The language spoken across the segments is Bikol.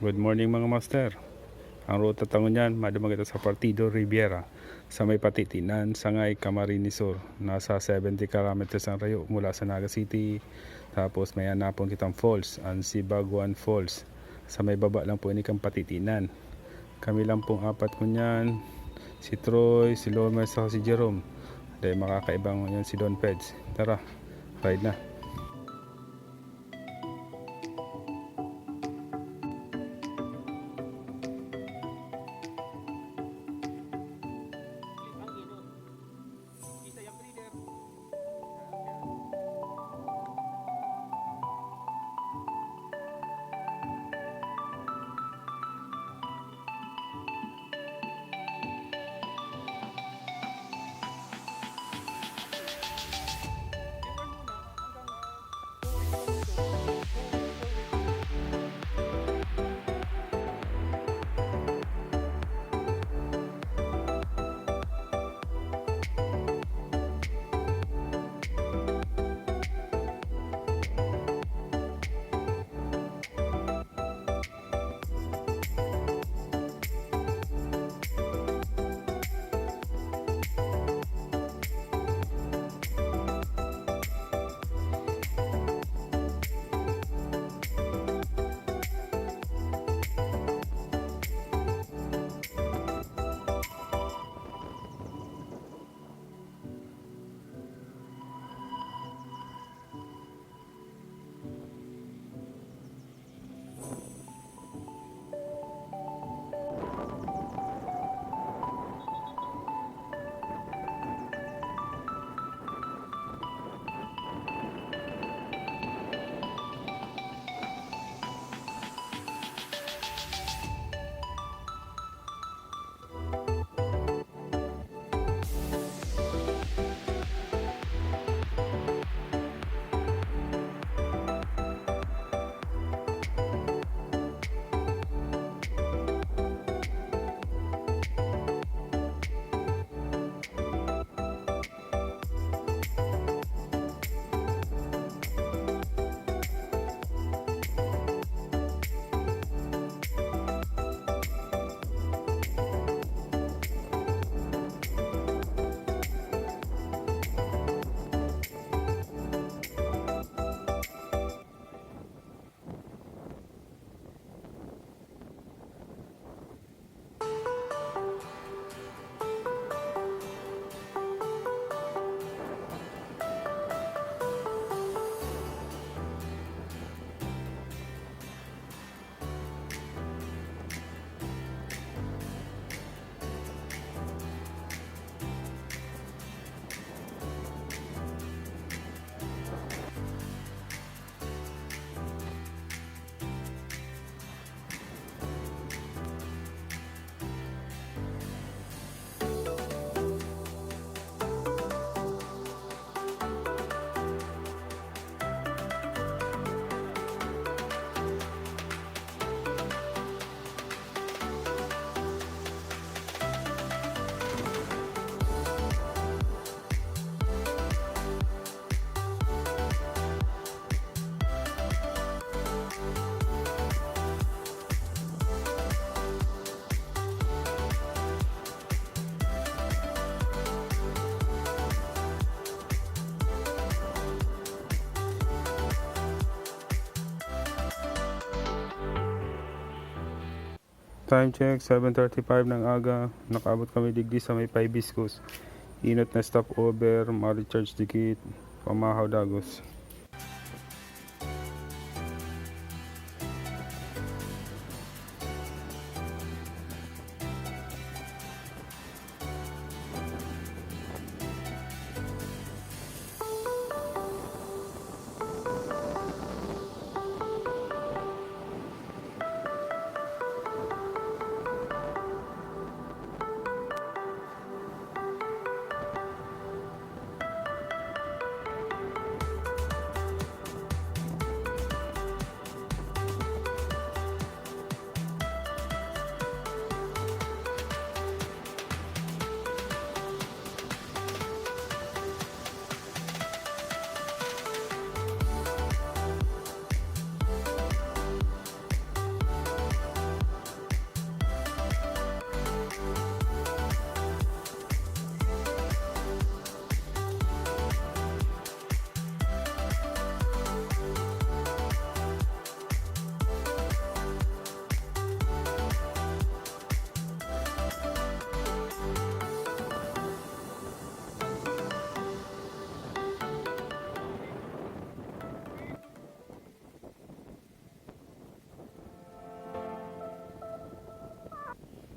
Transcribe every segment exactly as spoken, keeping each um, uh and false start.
Good morning, mga master. Ang ruta ta ngunyan, madumag ito sa Partido Riviera, sa may Patitinan, Sangay, Camarines Sur. Nasa seventy kilometers ang rayo mula sa Naga City. Tapos may hanapon kitang falls, ang Sibaguan Falls. Sa may baba lang po ini kan Patitinan. Kami lang pong apat ngunyan, si Troy, si Lomer, saka si Jerome. Dahil makakaiba ngunyan si Don Peds. Tara, ride na. Time check, seven thirty-five ng aga. Nakaabot kami digdi sa may Five Biscos. Inot na stopover, ma-recharge dikit, pamahaw dagos.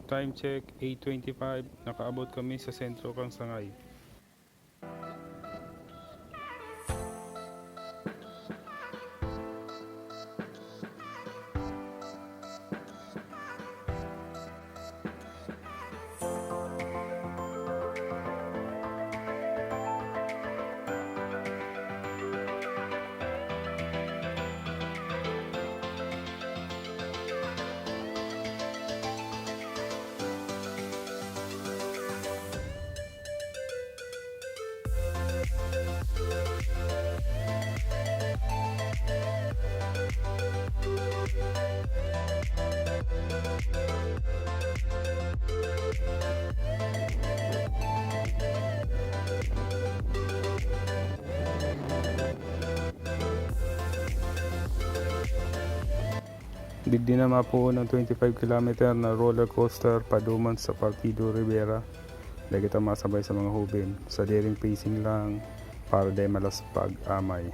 Time check, eight twenty-five, nakaabot kami sa sentro kan Sangay. Digdi na mapoon ang twenty-five kilometer na roller coaster paduman sa Partido Rivera. Dai kita masabay sa mga hubin. Sadiring pacing lang para dai malaspag amay.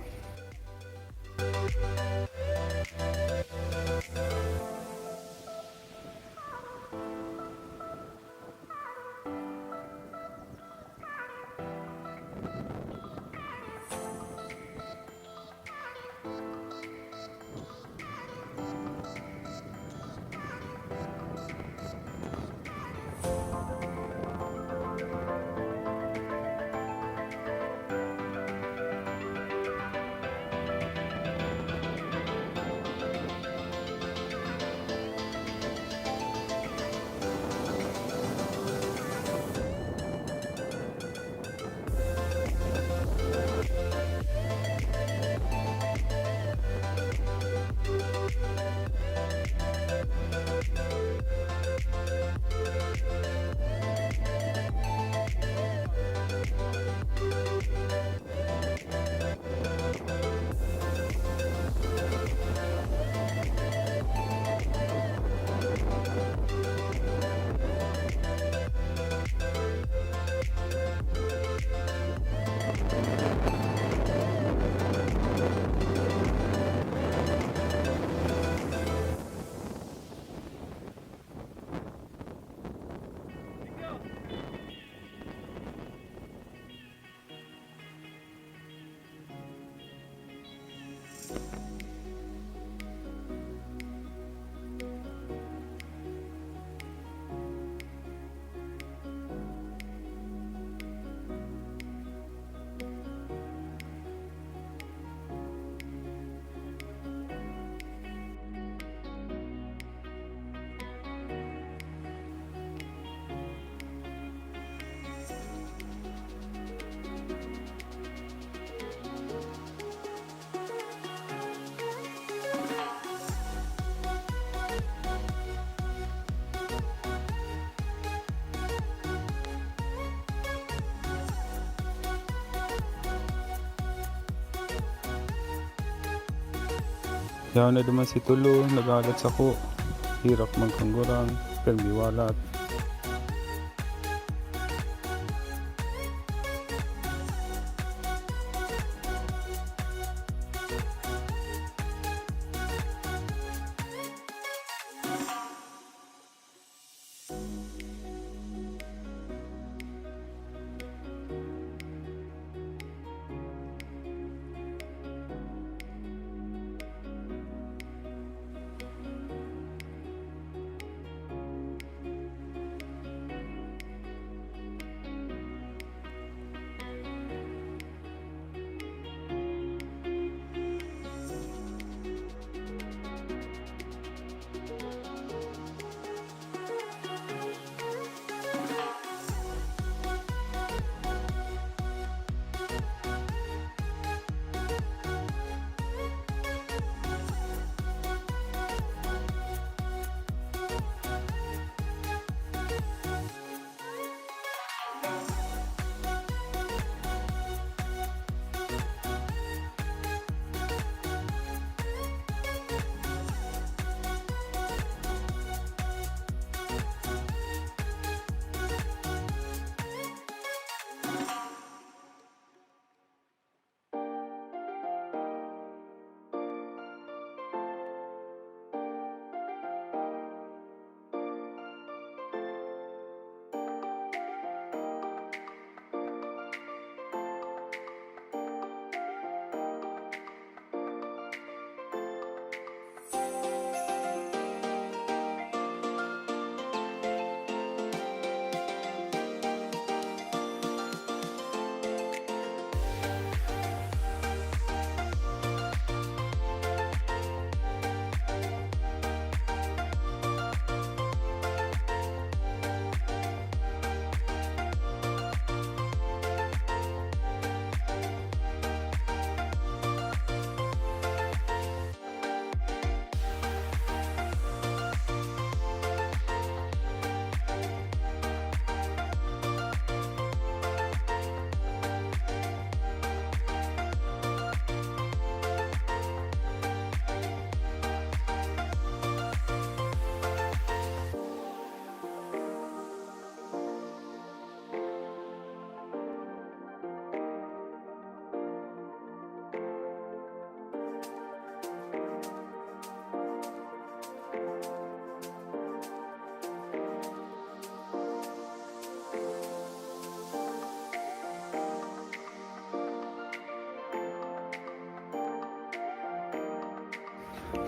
Yaon na duman si Tulo, naghalat sako. Herak man kan gurang, pirmi walat.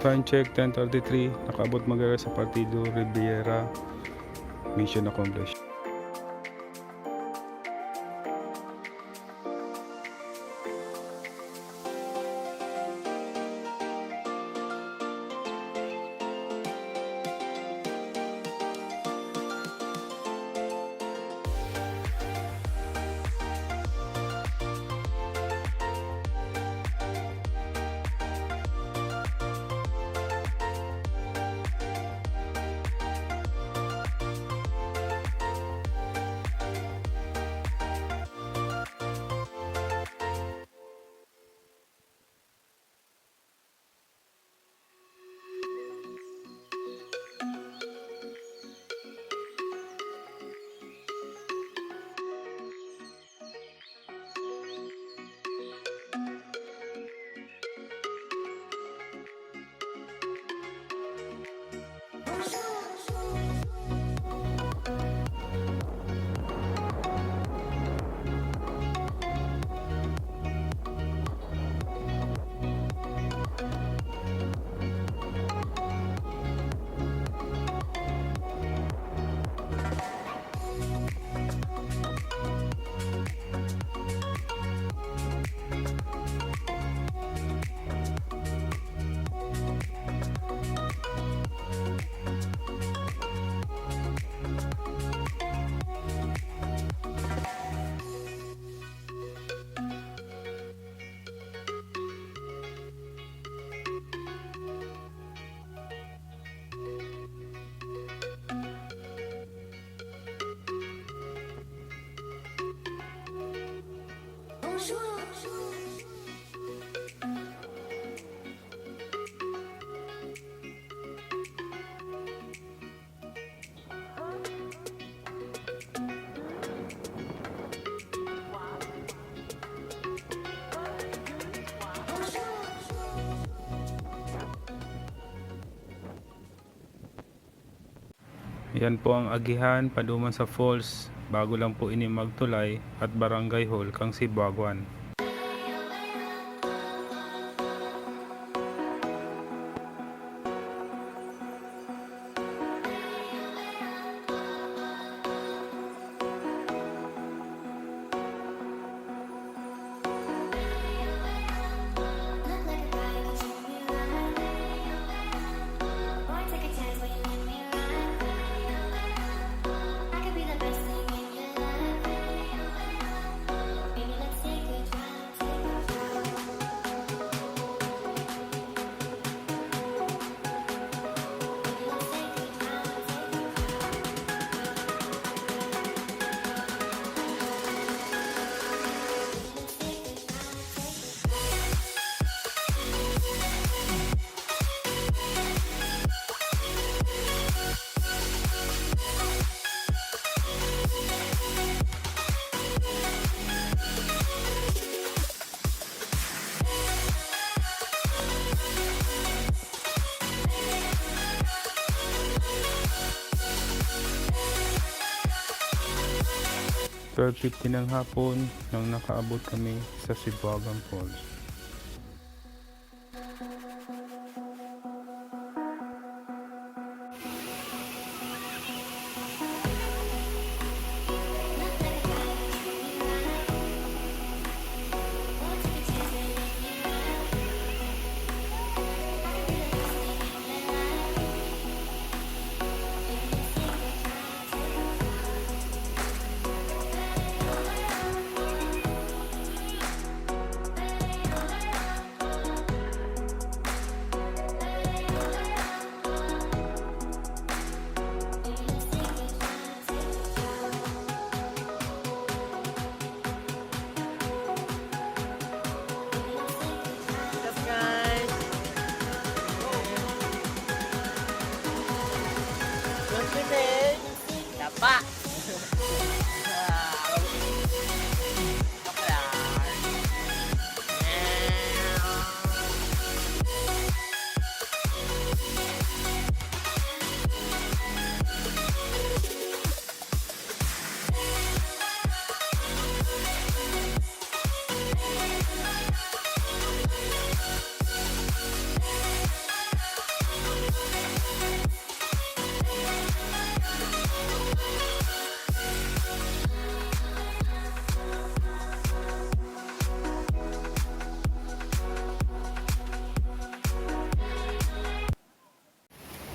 Time check, ten thirty-three. Nakaabot mag-aras sa Partido Riviera. Mission accomplished. Yan po ang agihan paduman sa falls, bago lang po ini magtulay at barangay hall kan Sibuaguan. Twelve fifty ng hapon nang nakaabot kami sa Sibuaguan Falls.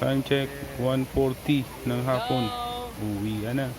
Time check, one forty ng hapon. Uwi na.